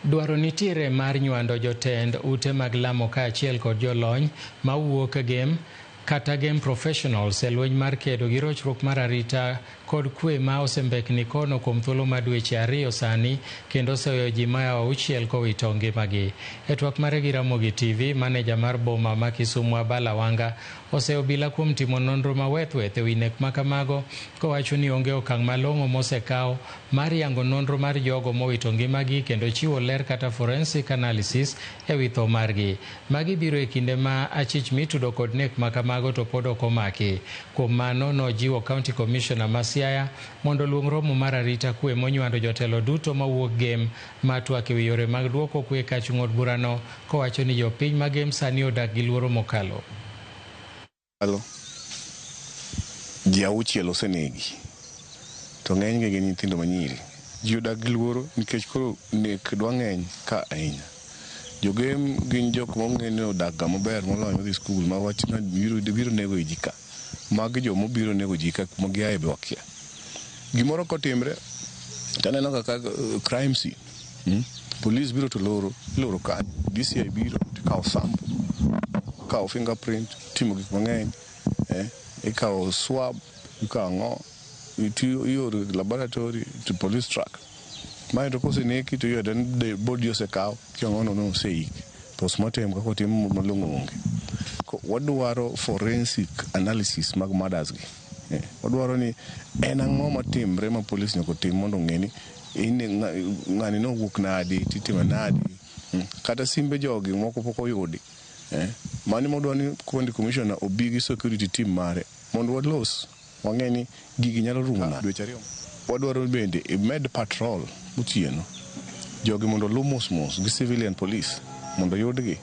Dwaro nitiere mar nywando jotend ute mag lamo kaachiel kod jolony mawuok Gem kata Gem Professionals e lweny mar kedo gi rochruok mar arita kod kwe ma osembekni kono kuom thuolo mar dweche 2 sani kendo oseweyo ji maya 6 kowito ngimagi. E twak mare gi Ramogi TV, maneja mar boma ma Kisumu Abala Wanga oseyo obila kuom timo nonro mawethweth e wi nek makamago kowacho ni onge okang' malong'o mosekaw mar yango nonro mar jogo mowito ngimagi kendo chiwo ler kata forensic analysis e wi tho margi. Magi biro e kinde ma achich mitudo kod nek makamago to pod ok omaki. Kuom mano, nojiwo County Commissioner ma Siaya mondo oluong romo mar arita kwe monywando jotelo duto mawuok Gem ma twak e wi yore mag duoko kwe kach ng'od burano kowacho ni jopiny ma Gem sani odak gi luoro mokalo. Ji 6 osenegi to ng'enygi gin nyithindo manyiri. Ji odak gi luoro nikech koro nek dwa ng'eny ka ahinya. Jogem gin jok mong'e ni odak ga maber moloyo modhi skul ma wach biro nego ji ka. Magi joma obiro nego ji ka kuma giaye be wakia. Gimoro kotimre to aneno kaka crime scene. Police biro to loro, iloro kanyo. DCI biro to ikawo sample, ikawo fingerprint, timo gik mang'eny, ikawo swab, ikawo ang'o, ioro laboratory to police track. Mae to koseneki to iyudo ni body osekaw, kiang'o no oseik. Postmortem kaka otim malong'o onge. Wadwaro forensic analysis mag murders gi. Wadwaro ni en ang'o matimre ma police nyaka otim mondo ong'e ni ng'ani nowuok nadi, titime nadi. Kata simbe jogi moko pok oyudi. Mano modwa ni county commissioner obi gi security team mare mondo walos wang'e ni gigi nyalo rumo nade. Dweche 2. Wadwaro bende imed patrol otieno. Jogi mondo oluw mos mos gi civilian police mondo yudgi.